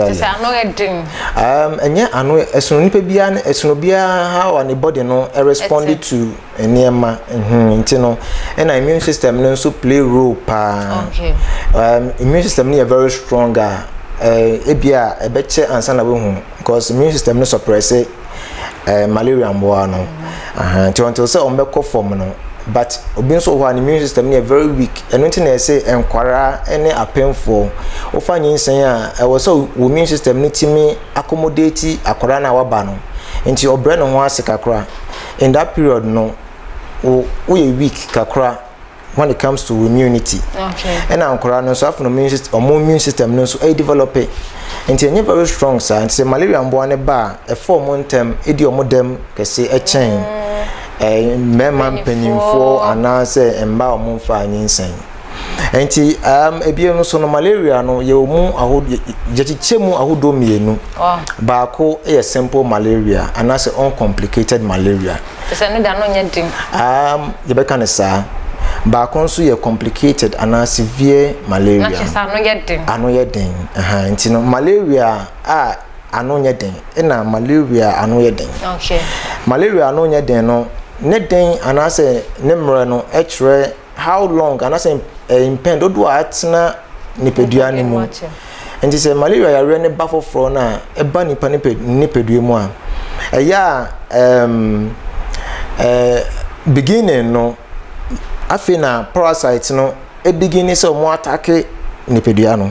Exactly. Sɛ ano yɛ den. Ɛnyɛ ano, ɛsono nipa biara, ɛsono biara how a ne body no respond to nneɛma. Nti no, ɛna immune system no nso play role paa. Immune system no yɛ very strong a, ebi a ɛbɛkyɛ ansa na wohu, because immune system no suppress malaria mmoa no. Nti until sɛ wɔn bɛkɔ fam no. But obi nso wɔ hɔ a ne immune system no yɛ very weak. Ɛno nti na ɛsɛ nkwaraa ne apemfoɔ, wofa nyinsɛn a, ɛwɔ sɛ wɔ immune system no tumi accommodate akwaraa no a waba no. Nti ɔbrɛ ne ho ase kakra in that period no, wo woyɛ weak kakra when it comes to immunity. Ɛna nkwaraa no nso afei no immune system, ɔmo immune system no nso ɛyɛ develop, nti ɛnyɛ very strong saa. Nti sɛ malaria mboa ne ba a, ɛfa ɔmo ntɛm, ɛdi ɔmo dɛm kɛse ɛkyɛn mmarima mpanyinfoɔ anaasɛ mmaa a ɔmo mfa nyinsɛn. Nti ebi nso no, malaria no yɛwɔ mu ahodoɔ, yɛkyekyɛ mu ahodoɔ mmienu. Baako yɛ simple malaria anaasɛ uncomplicated malaria. Sɛ ne da no nyɛ den. Yɛbɛka ne saa. Baako nso yɛ complicated anaa severe malaria. Na kyerɛ sɛ ano yɛ den. Ano yɛ den. Nti no, malaria a ano nyɛ den ɛna malaria ano yɛ den. Malaria ano nyɛ den no, ne den anaasɛ ne mmerɛ no kyerɛ how long anaasɛ mpɛn dodoɔ a atena nipadua no mu. Nti sɛ malaria yareɛ no ba foforɔ no a, ɛba nipa nipadua mu a, ɛyɛ a beginning no, afei na parasite no ebegin sɛ ɔmo attack nipadua no.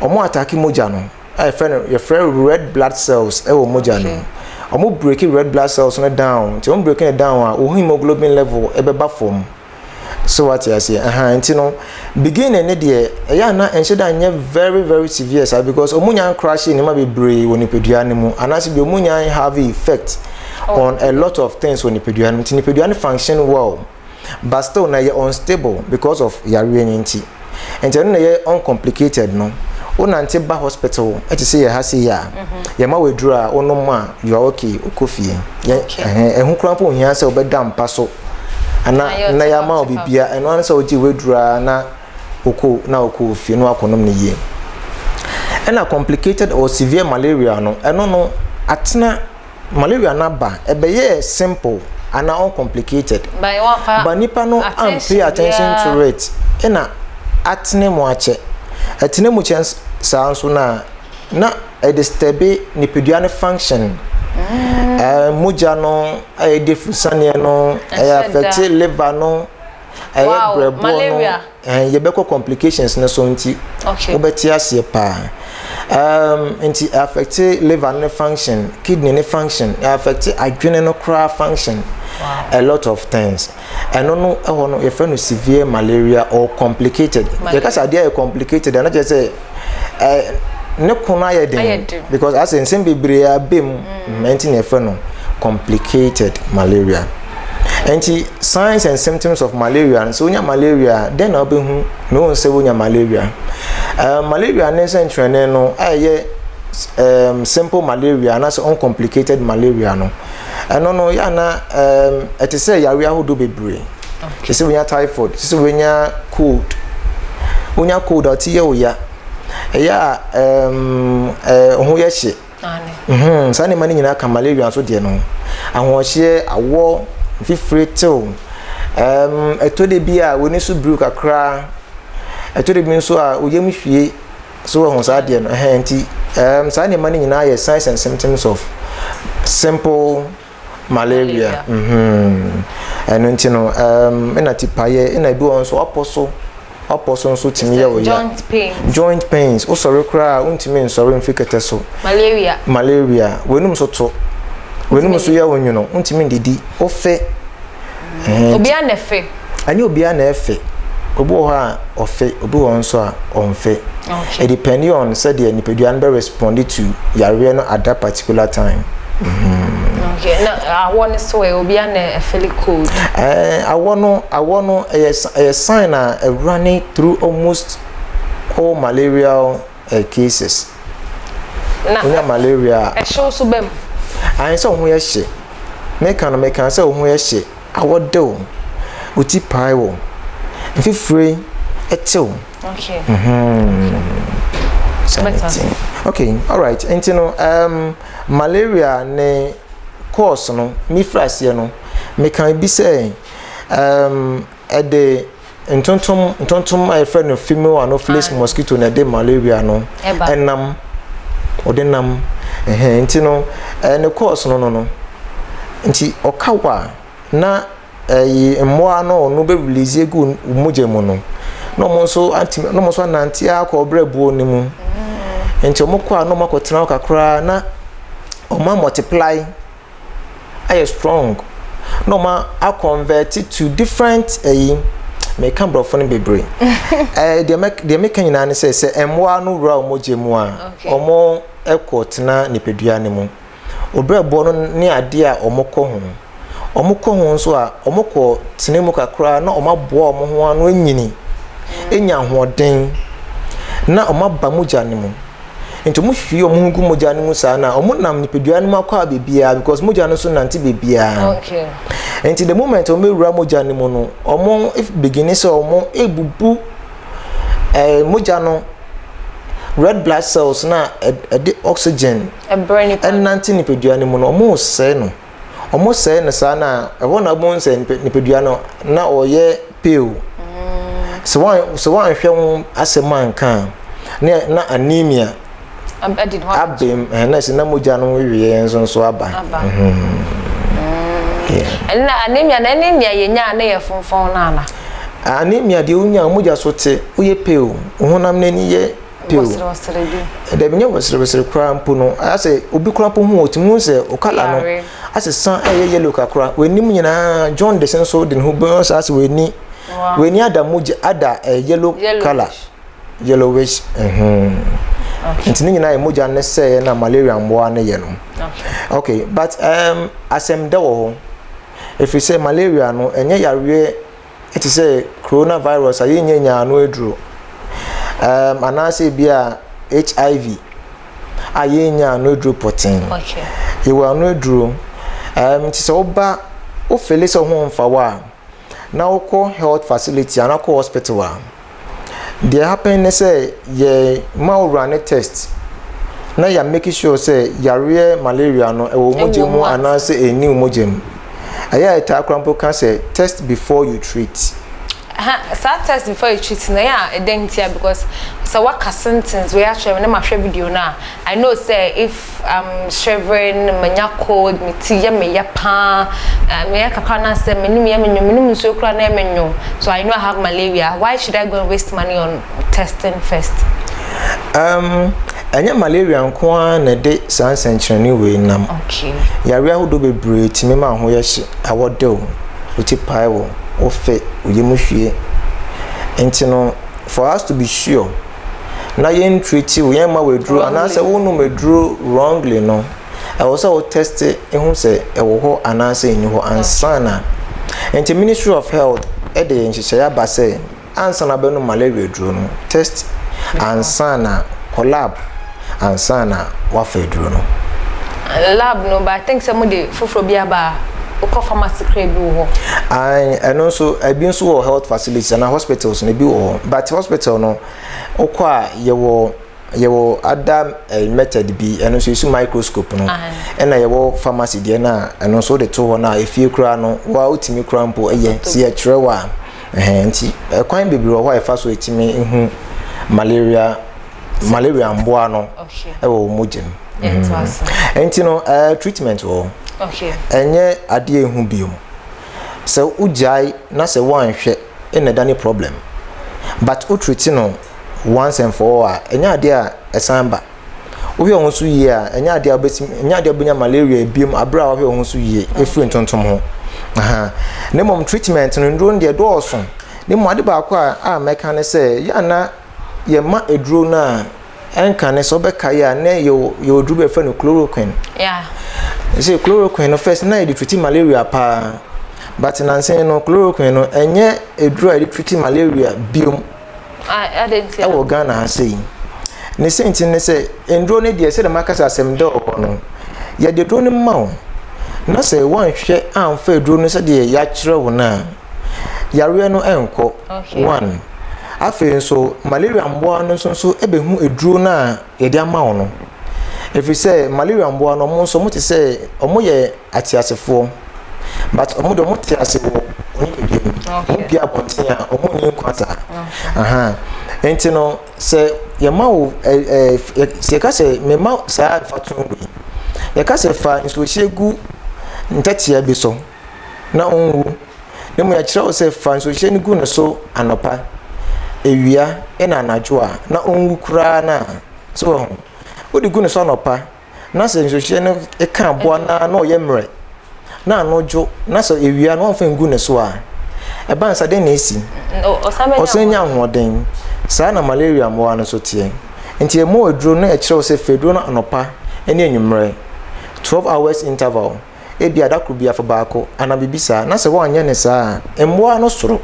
Ɔmo attack mogya no a yɛfrɛ no, yɛfrɛ red blood cells ɛwɔ mogya no mu. Ɔmo break red blood cells no down. Nti ɔmo break no down a, wo hemoglobin level ɛbɛba fam. So wate aseɛ? Ɛhan nti no, beginning ne deɛ, ɛyɛ ana ɛnhyɛ da nyɛ very very severe saa, because ɔmo nya crash nneɛma bebree wɔ nipadua no mu, anaasɛ bi ɔmo nya have effect on a lot of things wɔ nipadua no mu. Nti nipadua no function well, but still na yɛ unstable because of yareɛ no. Nti ɛno na yɛ uncomplicated no. Wonante ba hospital, ɛte sɛ yɛ ha se yɛ a, yɛma wɔ aduro a wonom a, you are okay, wokɔ fie. Ɛho koraa mpo ohia sɛ wobɛda mpa so ana na yɛama wo biribia. Ɛno ano sɛ wogye w'aduro a na wokɔ, na wokɔ fie na wakɔnom no yie. Ɛna complicated or severe malaria no, ɛno no atena, malaria no aba, ɛbɛyɛ simple anaa uncomplicated, but nipa no am pay attention to it, ɛna atene mu akyɛ. Ɛtene mu kyɛ saa nso na ɛdisturb nipadua no function. Mogya no a yɛde fusaneɛ no, ɛyɛ affect liver no, ɛyɛ brɛboɔ no. Yɛbɛkɔ complications no so, nti wobɛte aseɛ paa. Nti affect liver no function, kidney ne function, affect adwene no koraa function, a lot of things. Ɛno no, ɛhɔ no yɛfrɛ no severe malaria or complicated. Yɛka sɛ adeɛ yɛ complicated ɛno kyerɛ sɛ ne ko no ayɛ den, because asɛ nsɛm bebree aba mu. Nti na yɛfrɛ no complicated malaria. Nti signs and symptoms of malaria no, sɛ wonya malaria, dɛn na wobɛhu na wohu sɛ wonya malaria? Malaria ne nsɛnkyerɛnne no a ɛyɛ simple malaria anaasɛ uncomplicated malaria no, ɛno no yɛ ana ɛte sɛ yare ahodoɔ bebree, te sɛ wonya typhoid, te sɛ wonya cold. Wonya cold a, ɔte yɛ wo ya, ɛyɛ a ho yɛ hye. Saa nneɛma no nyinaa ka malaria nso deɛ no. Ahoɔhyeɛ, awɔ, mfifire tew, ɛtɔ de bi a w'ani so biriw kakra, ɛtɔ de bi nso a oyam hwie so wɔ ho. Saa deɛ no ɛhɛn. Nti saa nneɛma no nyinaa yɛ signs and symptoms of simple malaria. Ɛno nti no, ɛna tipaeɛ, ɛna ebi wɔ nso ɔpɔ so, ɔpɔ so nso tumi yɛ wɔ ya. Joint pains. Joint pains, wosɔre koraa wontumi nsɔre mfi kɛtɛ so. Malaria. Malaria, w'anum so to, w'anum so yɛ wo nwono, wontumi ndidi, wofɛ. Obiara na ɛfɛ? Ɛnyɛ obiara na ɛfɛ. Obi wɔ hɔ a ɔfɛ, obi wɔ hɔ nso a ɔnfɛ. It depending on sɛdeɛ nipadua no bɛ respond to yareɛ no at that particular time. Okay. Na awɔ ne so ɛ, obiara na ɛfeel cold? Awɔ no ɛyɛ sign a ɛrunning through almost all malarial cases. Na wonya malaria a, ɛhyew so bɛm? Ayɛ sɛ wo ho yɛ hye. Meka no, meka sɛ wo ho yɛ hye, awɔ de wo, wo ti pae wo, mfifire ɛtew. Saa na Better. ɛte. Okay, alright. Nti no, malaria ne cause no, mefiri aseɛ no, meka bi sɛ ɛde ntontom ntontom a yɛfrɛ no female Anopheles mosquito na ɛde malaria no ɛnam, ɔde nam ɛhɛn. Nti no, ne cause no, nti ɔka wɔ a na ɛyi mmoa no, ɔno bɛ release egu mogya mu no, na ɔmo nso atumi na ɔmo nso anante akɔ ɔbrɛbuo no mu. Nti ɔmo kɔ a, na ɔmo akɔtena hɔ kakra, na ɔmo multiply, ayɛ strong, na ɔmo aconvert to different ɛyi. Meka borɔfo no bebree. Deɛ meka nyinaa ne sɛ mmoa no wura ɔmo gye mu a, ɔmo ɛkɔ tena nipadua no mu, ɔbrɛboɔ no ne adeɛ a ɔmo kɔ ho. Ɔmo kɔ ho nso a, ɔmo kɔ tena mu kakra na ɔmo aboa ɔmo ho ano, anyini, enya ahoɔden, na ɔmo aba mogya no mu. Nti ɔmo hwie ɔmo ho gu mogya no mu saa na ɔmo nam nipadua no mu akɔ a beebiara, because mogya no nso nante beebiara. Nti the moment ɔmo ewura mogya no mu no, ɔmo begin sɛ ɔmo ebubu mogya no red blood cells na ɛde oxygen ɛnante nipadua no mu no. Ɔmo sɛɛ no, ɔmo sɛɛ no saa na ɛhɔ na ɔmo sɛ nipadua no na ɔyɛ pale. Sɛ wɔn ahwɛ ho asɛm anka a, na anemia abem na sɛ na mogya no wewie nso aba. Ɛnna anemia na ɛne nea yɛnya na yɛ fonfon no ana? Anemia deɛ, wonya mogya so te, woyɛ pale, wo honam n'ani yɛ pale. Dabi, nyɛ wɔserewsere koraa mpo no. Asɛ obi koraa mpo hu, otumi hu sɛ o colour no asesa, ɛyɛ yellow kakra, w'anim nyinaa jaundice nso de ne ho bɛn saa, sɛ w'ani ada mogya ada yellow colour, yellowish. Nti ne nyinaa yɛ mogya ne sɛɛ na malaria mmoa ne yɛ no. Okay, but asɛm dɛ wɔ hɔ, ɛfiri sɛ malaria no ɛnyɛ yareɛ ɛte sɛ coronavirus a yɛnyɛ nyaa ano aduro, anaasɛ bi a HIV a yɛnya ano aduro pɔten. Yɛwɔ ano aduro. Nti sɛ woba, wofeel sɛ ho mfa wo a, na wokɔ health facility anaa kɔ hospital a, deɛ happen ne sɛ yɛ ma wo run test na yɛ make sure sɛ yareɛ malaria no ɛwɔ mogya mu anaasɛ ɛnni mogya mu. Ɛyɛ a ɛtaa koraa mpo ka sɛ test before you treat. Saa test before you treat na yɛ a ɛdɛn ntia? Because sɛ waka symptoms wei akyerɛ me na mahwɛ video no a, I know sɛ if I'm shivering, manya cold, me ti yɛ me yɛ paa, meyɛ kakra na sɛ menim yɛ me nwo, menim nsuo koraa na yɛ me nwo, so I know I have malaria. Why should I go and waste money on testing first? Ɛnyɛ malaria nko ara na ɛde saa nsɛnkyerɛnne wei nam. Yareɛ ahodoɔ bebree tumi ma ho yɛ hye, awɔ de wo, wo ti pae wo, wo fe, wo yam hwie. Nti no, for us to be sure na yɛn treat wo, yɛn ma wo aduro anaasɛ wonom aduro wrongly no, ɛwɔ sɛ wo test ehu sɛ ɛwɔ hɔ anaasɛ ɛnni hɔ ansa na. Nti Ministry of Health ɛde nhyehyɛeɛ aba sɛ ansa na bɛnom malaria aduro no, test ansa na kɔ lab ansa na wafa aduro no. Lab no, but I think sɛ mo de foforɔ bi aba a, wokɔ pharmacy kra bi wɔ hɔ. Ayi, ɛno nso ebi nso wɔ health facilities ana hospitals no ebi wɔ hɔ, but hospital no wokɔ a, yɛwɔ other method bi, ɛno nso yɛsu microscope no, ɛna yɛwɔ pharmacy deɛ no a, ɛno nso wode to hɔ no a, efie koraa no wa wotumi koraa mpo ɛyɛ si yɛkyerɛ wɔ a ɛhɛn. Nti ɛkwan bebree wɔ hɔ a yɛfa so etumi hu malaria mboa no ɛwɔ wɔn mogya mu. Nti no, treatment wɔ hɔ, ɛnyɛ adeɛ ehu biom. Sɛ wogyae na sɛ woanhwɛ ɛna ɛda ne problem, but wo treat no once and for all a, ɛnyɛ adeɛ a ɛsan ba. Wohwɛ wɔn so yie a, ɛnyɛ adeɛ a wobɛsi, ɛnyɛ adeɛ a wobɛnya malaria biom abere a wohwɛ wɔn so yie efiri ntontom ho. Na mmom treatment no, nduro no deɛ dɔɔso. Na mmom ade baako a mɛka ne sɛ yɛ ana yɛma aduro no a, ɛnka ne sɛ wobɛka yɛ a, na yɛwɔ duro bi a yɛfrɛ no chloroquine. Sɛ chloroquine no, first na yɛde treat malaria paa, but nansen no, chloroquine no ɛnyɛ aduro a yɛde treat malaria biom ɛwɔ Ghana ha sei. Ne sɛnti ne sɛ nduro no deɛ, sɛdeɛ maka sɛ asɛm dɛ wɔ hɔ no, yɛde aduro no ma wo na sɛ woanhwɛ amfa aduro no sɛdeɛ yɛakyerɛ wo no a, yareɛ no ɛnkɔ. One. Afei nso, malaria mmoa no nso bɛhu aduro no a yɛde ama wo no. Ɛfiri sɛ malaria mmoa no, wɔn nso wɔte sɛ wɔyɛ ateasefoɔ, but wɔn deɛ wɔte ase wɔ onipadua mu. Wɔn pue abɔnten a, wɔn nni nkwa saa. Aha. Nti no, sɛ yɛma wo ɛ ɛ sɛ yɛka sɛ mema saa mfatoho wei, yɛka sɛ fa nsuohyɛ gu ntɛtea bi so na ɔnwu. Na mmom yɛkyerɛ wo sɛ fa nsuohyɛ no gu ne so anɔpa, awia ɛna anadwo a, na ɔnwu koraa no a. So wɔ ho? Wode gu ne so anɔpa na sɛ nsuohyɛ no ka aboa no ara na ɔyɛ mmerɛ na ano dwo na sɛ awia no wɔmfa ngu ne so a, ɛba nsa dɛn na ɛsi? Ɔsan nya ahoɔden. Saa na malaria mmoa no nso teɛ. Nti ɛmu aduro no ɛkyerɛ wo sɛ fa aduro no anɔpa ne anwummerɛ, 12 hours interval. Ebia da koro biara fa baako anaa biribi saa, na sɛ woanyɛ no saa a, mmoa no soro,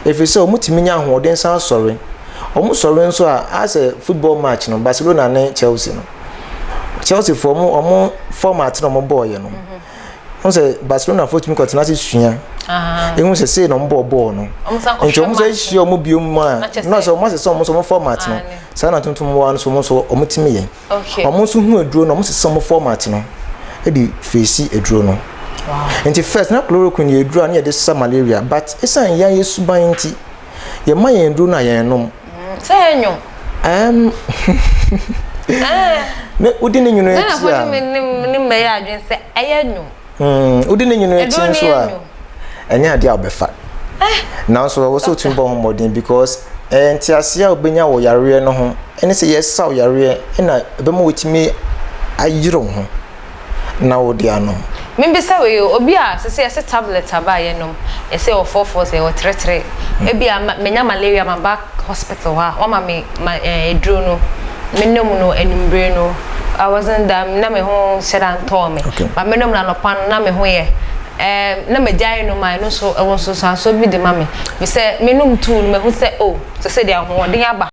ɛfiri sɛ wɔtumi nya ahoɔden san sɔre. Wɔsɔre nso a, ayɛ sɛ football match no, Barcelona ne Chelsea no. Chelsea foɔ wɔn wɔn format na wɔn bɔɔyɛ no. Wɔn sɛ Barcelona foɔ tumi kɔtena ase sua. Ehu sɛ sei na wɔn bɔɔ bɔɔl no. Nti wɔn sɛ hyia wɔn bio mu a, na sɛ wɔn asesa wɔn nso wɔn format no. Saa na tuntum mmoa no nso wɔn nso wɔtumi yɛ. Wɔn nso hu aduro no, wɔn sesa wɔn format no de feesi aduro no. Nti first na chloroquine yɛ aduro a na yɛde sa malaria, but esan yɛn yɛ suban nti, yɛma yɛn aduro no a yɛn nom. Sɛ yɛ nwom. Um, ne wodi ne nwunu akyi a. Ghana fo ne ne mmɛyɛ adwene sɛ ɛyɛ nwom. Wodi ne nwunu akyi nso a, ɛnyɛ adeɛ a wobɛfa. Nanso ɛwɔ sɛ wotumi bɔ ho mmɔden because ɛyɛ nteaseɛ a wobɛnya wɔ yareɛ no ho ɛne sɛ yɛsaw yareɛ ɛna ɛbɛma watumi ayere wo ho na wode anom. Membisa wei o, obi a sese yɛse tablet aba a yɛnom, yɛse ɛwɔ 44 sɛ ɛwɔ 33, ebia manya malaria maba hospital hɔ a wɔama me ma eh, aduro no menom no anwummere no I wasn't that na me ho nhyɛ da ntɔɔ me okay. But menom no anɔpa no na me ho yɛ eh, na magyae nom a ɛno nso ɛwɔ nsunsuansoɔ bi de ma me fi sɛ menom tuu no mahu sɛ oh sɛ sɛ deɛ ahoɔden aba.